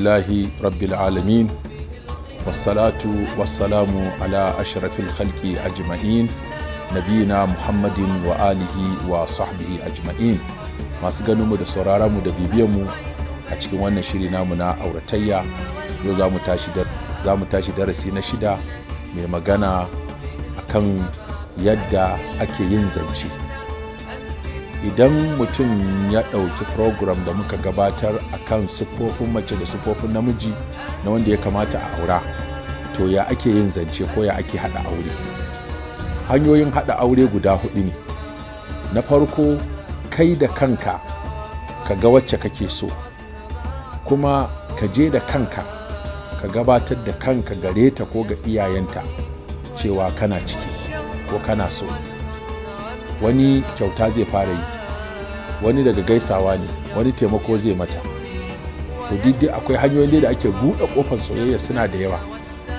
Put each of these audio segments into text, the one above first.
لله رب العالمين، والصلاة والسلام على أشرف الخلق أجمعين، نبينا محمد وآله وصحبه أجمعين. Masu ganinmu da sauraronmu da bibiyanmu a cikin wannan shiri namu na auratayya, yau za mu tashi darasi na shida mai magana akan yadda ake yin zance. Idan mutum ya ɗauki program da muka gabatar akan siffofin mace da siffofin namiji na wanda ya kamata a aura, to ya ake yin zance ko ya ake haɗa aure? Hanyoyin haɗa aure guda huɗu ne. Na farko, kai da kanka ka ga wacce kake so, kuma ka je da kanka ka gabatar da kanka gare ta ko ga iyayenta cewa kana ciki ko kana so. Wani kyauta zai fara yi, wani daga gaisawa ne, wani taimako zai mata. To, dai akwai hanyoyin da ake buɗe ƙofar soyayya, suna da yawa.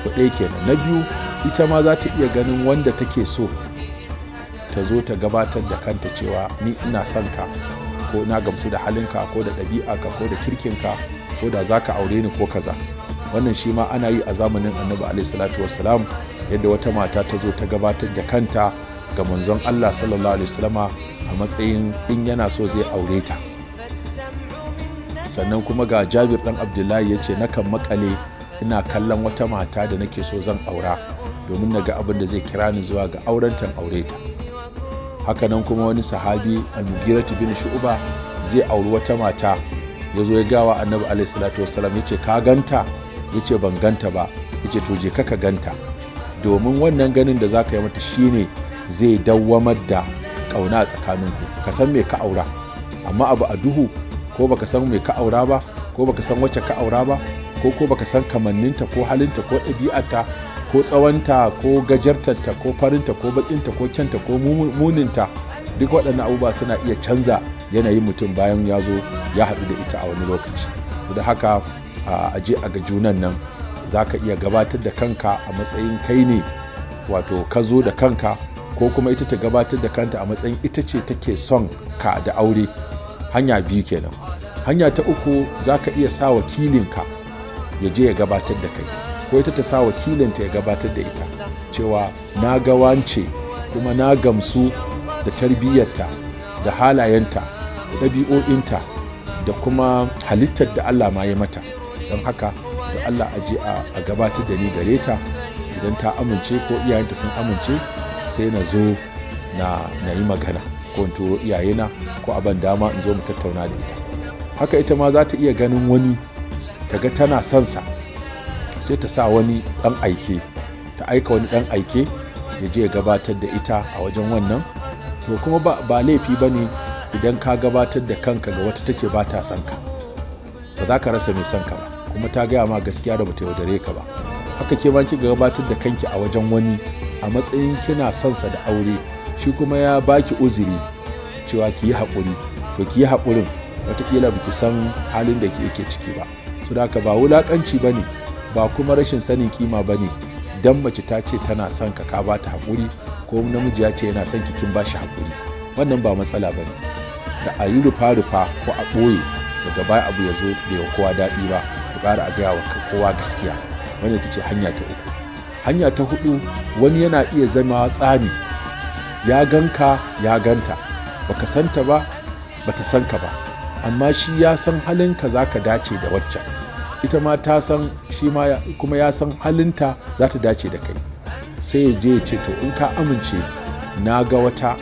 To, ɗaya kenan. Na biyu, ita ma za ta iya ganin wanda take so, ta zo ta gabatar da kanta cewa ni ina son ka, ko na gamsu da halinka ko da ɗabi'arka ko da kirkinka, ko da za ka aure ni ko kaza. Wannan shi ma ana yi a zamanin Annabi alaihi salatu wassalam, yadda wata mata ta zo ta gabatar da kanta ga Manzon Allah sallallahu alaihi wasallama a matsayin in yana so zai aure ta. Sannan kuma ga Jabir dan Abdullahi, ya ce, "Nakan makale ina kallon wata mata da nake so zan aura domin na ga abin da zai kira ni zuwa ga aurentan aure ta." Hakanan kuma wani sahabi, Al-Mughiratu bin Shu'ba, zai auri wata mata, ya zo ya gawa Annabi alaihi salatu wassalam, ya ce, "Ka ganta?" Ya ce, "Ban ganta ba." Ya ce, "To, je ka ka ganta, domin wannan ganin da zaka yi mata shine zai dawwamar da ƙauna a tsakaninku, ka san me ka aura." Amma abu a duhu, ko baka san me ka aura ba, ko baka san wacce ka aura ba, ko baka san kamanninta ko halinta ko ɗabi'arta ko tsawonta ko gajartarta ko farinta ko bakinta ko kyanta ko muninta, duk waɗannan abubuwa suna iya canza yanayin mutum bayan ya zo ya haɗu da ita a wani lokaci. Da haka a je a ga junan nan, za ka iya gabatar da kanka a matsayin kai ne, wato ka zo da kanka, ko kuma ita ta gabatar da kanta a matsayin ita ce take son ka da aure. Hanya biyu kenan. Hanya ta uku, za ka iya sa wakilinka ya je ya gabatar da kai, ko ita ta sa wakilinta ya gabatar da ita, cewa na ga wance kuma na gamsu da tarbiyyarta da halayenta da ɗabi'o'inta da kuma halittar da Allah ma ya mata, don haka da Allah a je a gabatar da ni gare ta. Idan ta amince ko iyayenta sun amince, sai na zo na yi magana, ko in turo iyayena, ko a ban dama in zo mu tattauna da ita. Haka ita ma za ta iya ganin wani, ta ga tana son sa, sai ta sa wani ɗan aike, ta aika wani ɗan aike ya je ya gabatar da ita a wajen wannan. To, kuma ba laifi ba ne idan ka gabatar da kanka ga wata tace ba ta son ka. Ba za ka rasa mai son ka ba, kuma ta gaya ma gaskiya da bata yaudare ka ba. Haka ke ma kika gabatar da kanki a wajen wani a matsayin kina son sa da aure, shi kuma ya baki uzuri cewa ki yi haƙuri, to ki yi haƙurin. Wataƙila baki san halin da yake ciki ba. So da haka ba wulaƙanci ba ne, ba kuma rashin sanin kima ba ne dan mace ta ce tana son ka, ka ba ta haƙuri, ko namiji ya ce yana son ki, kin ba shi haƙuri. Wannan ba matsala ba ne. Da a yi rufa-rufa ko a ɓoye, daga baya abu ya zo bai wa kowa daɗi ba, ku ƙara a gaya wa kowa gaskiya. Wannan ita ce hanya ta uku. Hanya ta hudu, wani yana iya zama tsani, ya ganka ya ganta, baka santa ba, bata san ka ba, amma shi ya san halinka, za ka dace da waccan. Ita ma ta san shi ma, kuma ya san halinta, za ta dace da kai. Sai ya je ya ce, "To, in ka amince, na ga wata,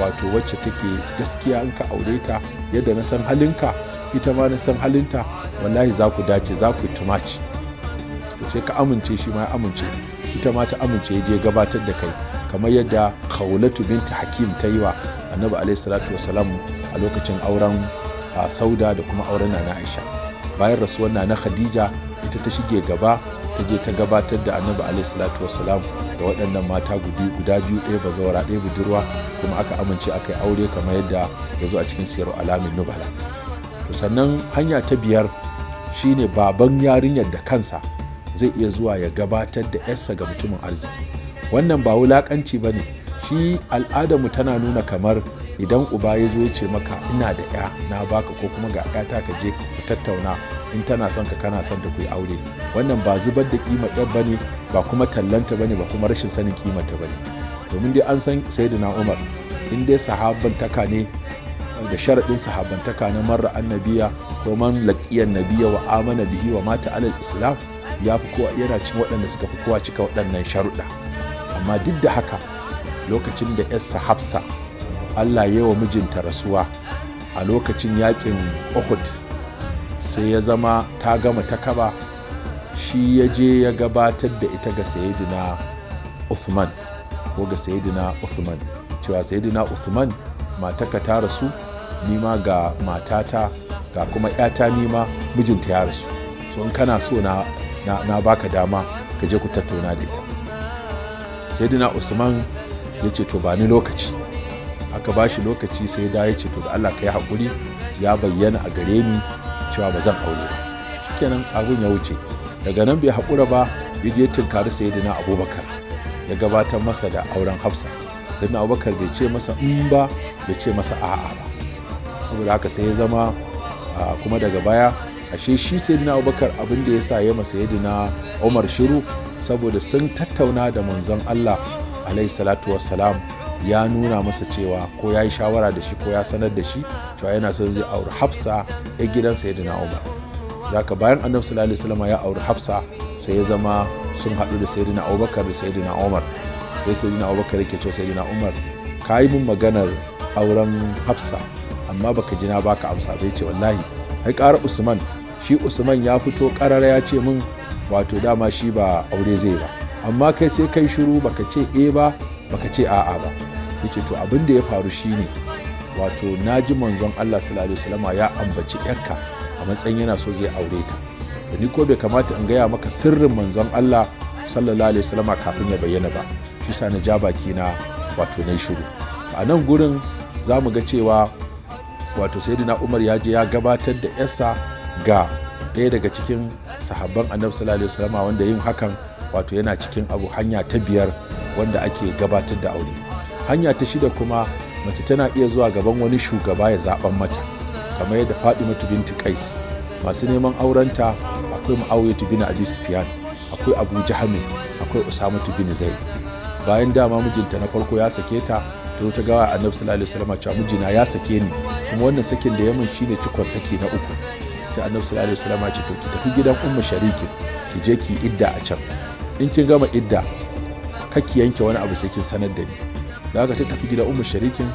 wato wacce take gaskiya in ka aure ta, yadda na san halinka, ita ma na san halinta, wallahi za ku dace, za ku yi tumaci." To, sai ka amince, shi ma ya amince, ita ma ta amince, ya je gabatar da kai, kamar yadda Khawlatu binta Hakim ta yi wa Annabi alaihi salatu wasalam a lokacin auren Sauda da kuma auren Nana Aisha. Bayan rasuwar Nana Khadija, ita ta shige gaba, ta je ta gabatar da Annabi alaihi salatu wasalam da waɗannan mata guda biyu, ɗaya bazawara, ɗaya budurwa, kuma aka amince, aka yi aure, kamar yadda ya zo a cikin Siyar Alamin Nubala. To, sannan hanya ta biyar shine baban yarinyar da kansa zai iya zuwa ya gabatar da 'yarsa ga mutumin arziki. Wannan ba wulakanci ba ne. Shi al'adarmu tana nuna kamar Idan uba ya zo ya ce maka, "Ina da 'ya na baka," ko kuma, "Ga 'yata, ka je ku tattauna, in tana son ka, kana son ta, ku yi aure," wannan ba zubar da kima 'yar bane, ba kuma tallanta bane, ba kuma rashin sanin kimanta bane. Domin dai an san Sayyidina Umar, in dai sahabbantaka ne da sharaɗin sahabbantaka na man ra'an nabiya ko man laqiyan nabiya wa amana bihi wa mata alal islam, ya fi kowa, yana cikin waɗanda suka fi kowa cika waɗannan sharuɗa. Amma duk da haka, lokacin da 'yarsa Hafsa Allah ya wa mijinta rasuwa a lokacin yakin Uhud, sai ya zama ta gama ta kaba, shi ya je ya gabatar da ita ga Sayyidina Uthman, ko ga Sayyidina Uthman, cewa, "Sayyidina Uthman, mataka ta rasu, nima ga matata, ga kuma 'yata, nima mijinta ya rasu. So in kana so, na baka dama ka je ku tattauna da ita." Sayyidina Usman ya ce, "To, ba ni lokaci." Aka ba shi lokaci. Sai da ya ce, "To, da Allah ka yi haƙuri, ya bayyana a gare ni cewa ba zan aure ba." Shikenan, abun ya wuce. Daga nan bai haƙura ba, ya je tunkari Sayyidina Abubakar, ya gabatar masa da auren Hafsa. Sayyidina Abubakar bai ce masa in ba, bai ce masa a'a ba. Saboda haka sai ya zama kuma daga baya ashe shi Sayyidina Abubakar, abin da ya sa ya masa Sayyidina Umar shiru, saboda sun tattauna da Manzon Allah alaihi salatu wassalam, ya nuna masa cewa ko ya yi shawara da shi ko ya sanar da shi cewa yana son zai auri Hafsa ya gidan Sayyidina Umar. Zaka bayan Annabi sallallahu alaihi wasallam ya auri Hafsa, sai ya zama sun haɗu da Sayyidina Abubakar da Sayyidina Umar. Sai Sayyidina Abubakar yake cewa Sayyidina Umar, "Ka yi min maganar auren Hafsa, amma baka ji na baka amsa bai." Ce, "Wallahi ai ƙara Usman, shi Usman ya fito ƙarara ya ce min wato dama shi ba aure zai ba, amma kai sai kai shiru, baka ce e ba, baka ce a'a ba." Yace, "To, abin da ya faru shine, wato na ji Manzon Allah sallallahu alaihi wasallama ya ambaci yarka a matsayin yana so zai aure ta, da ni ko bai kamata in gaya maka sirrin Manzon Allah sallallahu alaihi wasallama kafin ya bayyana ba, shi sa na ja baki na, wato na shiru." A nan gurin za mu ga cewa wato Sayyidina Umar ya je ya gabatar da yarsa ga ɗaya daga cikin sahabban Annabi sallallahu alaihi wasallama, wanda yin hakan wato yana cikin abu hanya ta biyar wanda ake gabatar da aure. Hanya ta shida kuma, mace tana iya zuwa gaban wani shugaba ya zaben mata, kamar yadda Fatimatu binti Qais, masu neman aurenta akwai Muawiyatu bin Abi Sufyan, akwai Abu Jahamin, akwai Usamatu bin Zaid. Bayan dama mijinta na farko ya sake ta, ta zo ta gawa Annabi sallallahu alaihi wasallam cewa, "Mijina ya sake ni, kuma wannan sakin da ya min shine cikon saki na uku." Sai Annabi sallallahu alaihi wasallam ya ce, "To, ki tafi gidan Ummu Shariki, ki je ki idda a can. In kin gama idda, ki yanke wani abu sai kin sanar da ni." Da haka ta tafi gidan Ummu Sharikin.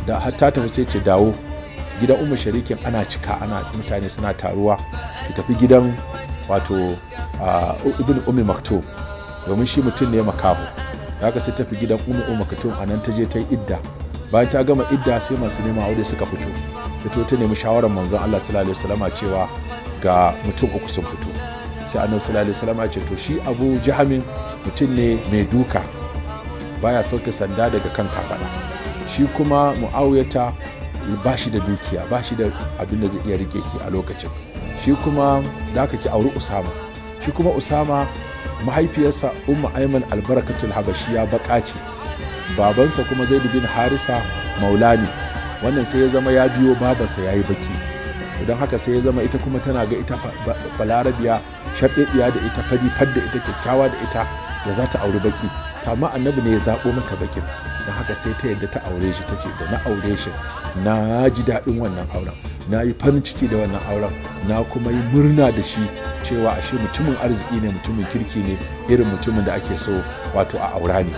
Da har ta tafi, sai ce, "Dawo gidan Ummu Sharikin, ana cika, ana mutane suna taruwa. Ki tafi gidan wato Ibn Ummi Maktum, domin shi mutum ne makaho." Da haka sai tafi gidan Ummi Maktum, a nan ta je ta yi idda. Bayan ta gama idda, sai masu neman aure suka fito. Fito ta nemi shawarar Manzon Allah sallallahu alaihi wasallama cewa ga mutum uku sun fito. Sai Annabi sallallahu alaihi wasallama ya ce, "To, shi Abu Jahamin mutum ne mai duka, baya sauke sanda daga kan kafada. Shi kuma Mu'awiyata ba shi da dukiya, ba shi da abin da zai iya rike ki a lokacin. Shi kuma da aka ki auri Usama. Shi kuma Usama, mahaifiyarsa Ummu Aiman Albarakatul Habashiya baka ce, babansa kuma Zaid bin Harisa maula ne. Wannan sai ya zama ya biyo babarsa, yayi baki. Don haka sai ya zama ita kuma tana ga ita Balarabiya, sharɗaɗɗiya da ita, fari fadda ita, kyakkyawa da ita, da za ta auri baki? Amma Annabi ne ya zaɓo mata bakin. Don haka sai ta yadda ta aure shi. Ta ce, "Da na aure shi, na ji daɗin wannan auren, na yi farin ciki da wannan auren, na kuma yi murna da shi, cewa ashe mutumin arziki ne, mutumin kirki ne, irin mutumin da ake so wato a aura ne."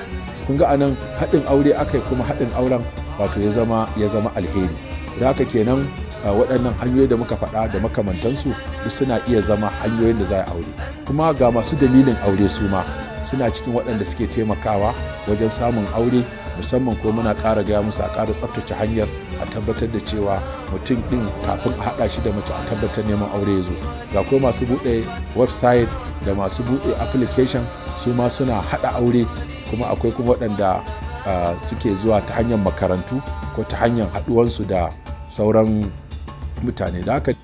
Kun ga anan haɗin aure aka yi, kuma haɗin auren wato ya zama alheri. Da haka kenan waɗannan hanyoyi da muka faɗa da makamantansu duk suna iya zama hanyoyin da za a aure. Kuma ga masu dalilin aure, su ma suna cikin waɗanda suke taimakawa wajen samun aure. Musamman ko muna ƙara gaya musu a ƙara tsaftace hanyar, a tabbatar da cewa mutum ɗin kafin a haɗa shi da mace, a tabbatar neman aure ya zo. Ga ko masu buɗe website da masu buɗe application, su ma suna haɗa aure. Kuma akwai kuma waɗanda suke zuwa ta hanyar makarantu ko ta hanyar haɗuwansu da sauran mutane. Da haka